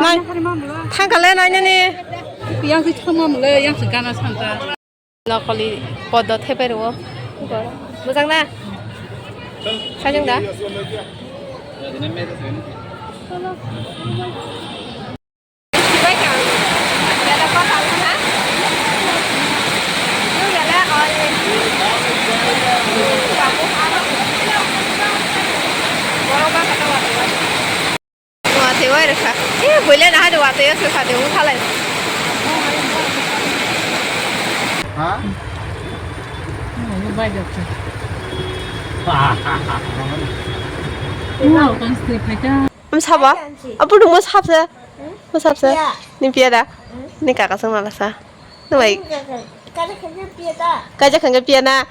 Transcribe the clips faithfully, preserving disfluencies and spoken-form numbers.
Thangkale nainani. Yang se thangma mole, yang se gana santa. Nokoli podo thepai rwo. Mojang na? Sajang da? Watwi wai rwkha. Eh, buile na hai watwi se sadi wng khalai. Ha? Am sabo? Abu dum sab se. Mo sab se. Ni piya da. Ni kaka sang mala sa. Ni bai. Kaja khangga piya na.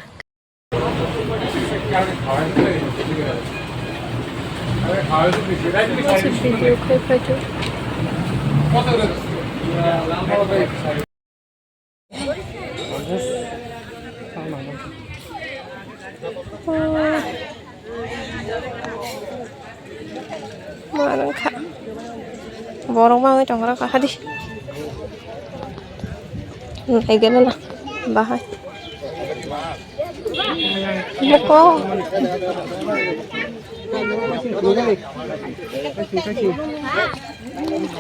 Borok bangwi tongkha hadi. Naigwlala bahai. Buko.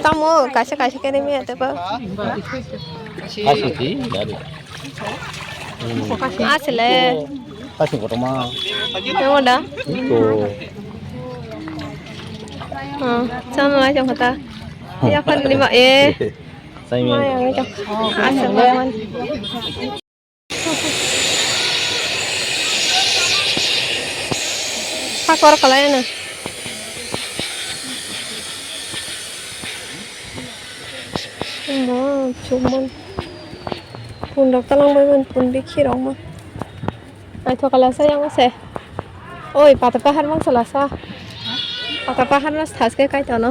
Tamo kaisa kaisa kene mi ate ba. Asile. Asing kotorma. Tamo da. Ito. Oh, sama aja kata. Ya kan lima eh. Saya. Asile. Hakor kalai na. Mo chukmon. Pun rok talang bai man pun bikhi rok ma. Ai thokala sa yang se. Oi pata pahar mang sala sa. Pata pahar mas thas ke kai tono.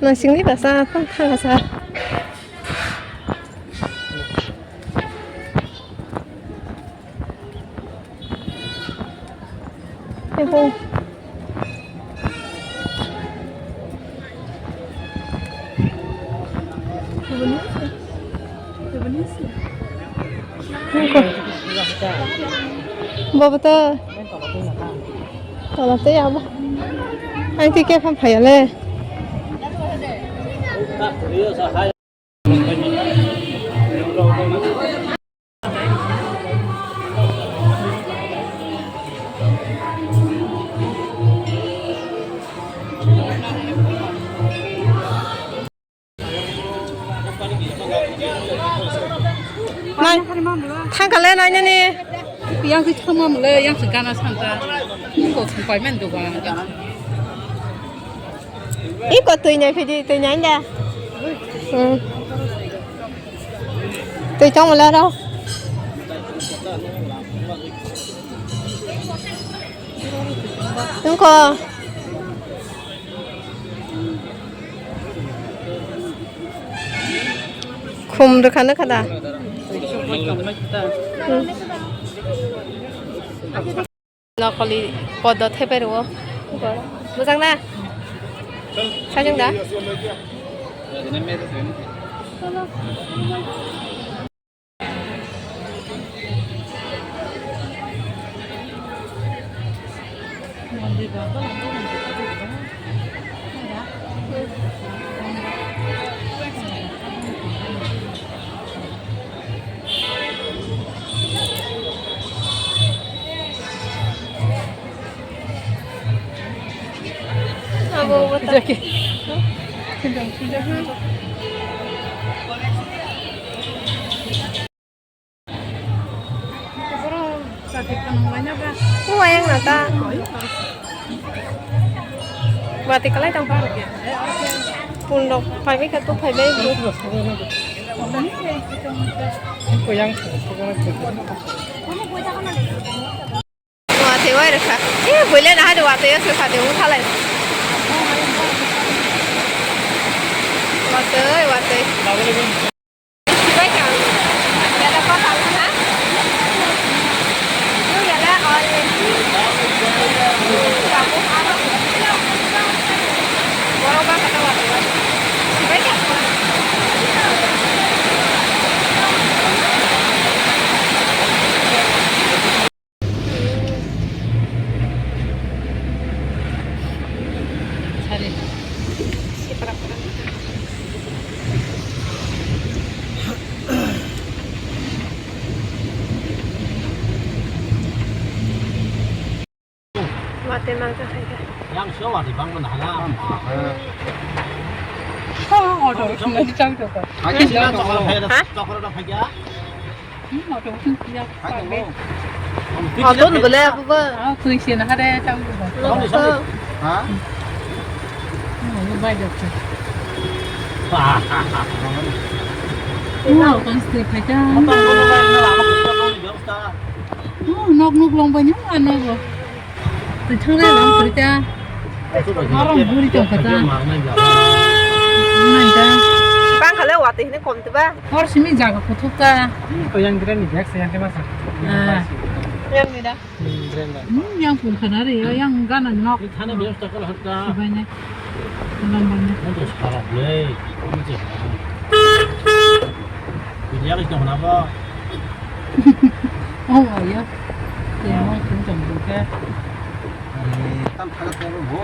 Nang singni basa thang thang sa. Baba ta. Tola tei abo. Ang tei khe phang phai ya le. Nai, thangkale nainani. Yang se thangma mole, yang se gana santa. Ko thangpai man dogan. Iko twi nai phidi, twi nai da. Hmm. Twi tong mole ro. Nungko. Khum rwkha nw kha da? Hmm. Nokoli podo thepai rwo. Mojang na? Sajang da? Abo, abo ta. Wayang nata. Bati kalai tong. Pundok phaibai kha tu phaibai. Watwi wai rwkha. Eh, buile na hai watwi se sadi wng khalai. Watwi, watwi. Watwi mangsa khaikha. Yang sio watwi bangmani hala. Ha, auto, nani chang to ka. Hai, sila chokora phai da, ha? Chokora da phai ya. Hmm, auto, auto, ya. Hai, auto ni bole, abu ba. Ah, tui sina hade chang to ka. Auto ni sini. Ha? Hmm, ni bai dok. Ha, ha, ha. Wow, kan stay khaikha. Auto ni bole, na lama kita kau ni bebasta. Oh, nok nok long banyak, ano go. Twi thangre lang kwrwi ta. Norok buri tong kha ta. Nai ta. Bang kha le watwi hwnwi kom twi ba. Hor simi jaga kuthuk ta. Ko yang kira ni bag se yang kema sa. Ah. Yang ni da. Hmm, yang pun khana re, yang gana nok. Thana bebasta kala hatta. Sibai ne. Nang bang ne. Nanti sekarang le. Ini sih. Video kita kenapa? Oh, iya. Iya, mau kencang juga. Tam thaga tebo bo.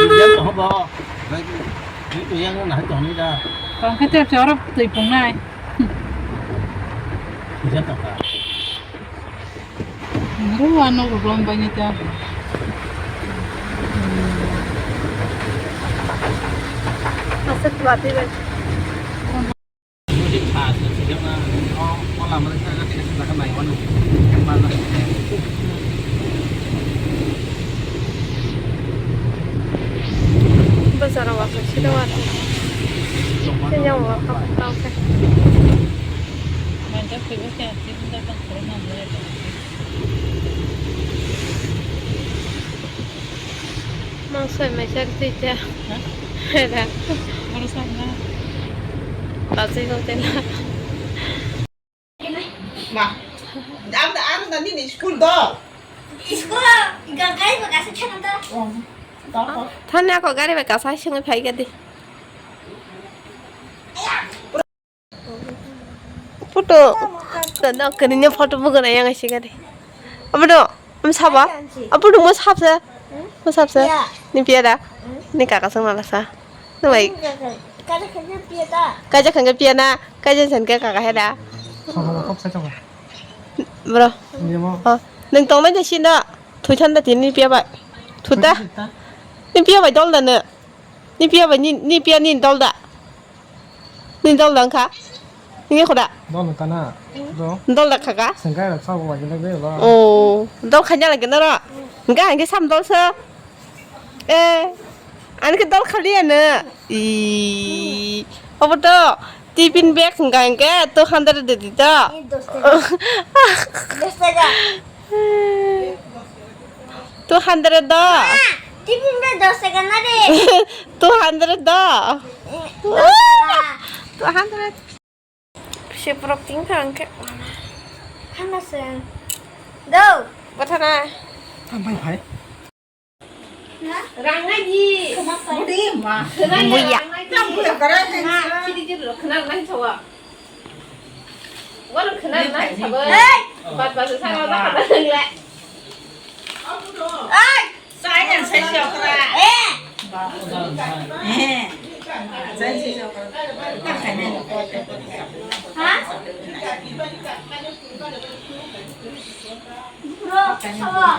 Yang to hobo. Baik. Itu yang na to ni da. Kang kete chorok tei pungnai. Yang to ka. Ru ano ru rom bani ta. Asat wati ba. Bazar o waka sida waka. Sida waka kau khe. Mangsa mai sak twi cha. Ha? Hera. Oro sak na. Tachai hotel. Ma. Ang da, ang da nini school do. School ga gai ba ga sa chana da. Thani ako gari bai kasa swngo phai gadi. Photo. Tanda kani ne photo bugo na yang sika de. Abo do. Am saba. Abo do mo sabsa. Mo sabsa. Ni piya da. Ni kaka sang mala sa. Ni bai. Kaja khangga piya na. Kaja san ke kaka he da. Bro. Oh. Nang tong mai da sin da. Thui thanda tini piya bai. Thuta. Ni piya bai dol da ne. Ni piya ba ni, ni piya ni dol da. Ni dol da wngkha. Ni khuda. Dol wngkha na. Dol da khaka. Sengkai rok sabo bai gina be ba. Oh, dol khanya lagi na ro. Ga hingke sam dol so. Eh. Ani ke dol khali ya ne. I. Obo to tiffin bag hingka hingke two hundred de di to. Dos taka. Dos taka. Two hundred do. Ah, tiffin bag dos taka na de. Two hundred do. Eh, dos taka. Two hundred. Siprok ting thang ke. Hana sen. Do. Bathana. Tampai phai. Rang nai di. Budi ma. Buya. Tampai kara sen. Chiri chiri lo khna nai chawa. Walo khna nai chawa. Hey. Bat bat sa ba ba le. Hey. Sai nang sai siya kara. Eh. Eh. Sai sai siya kara. Ha? Bro, sawa.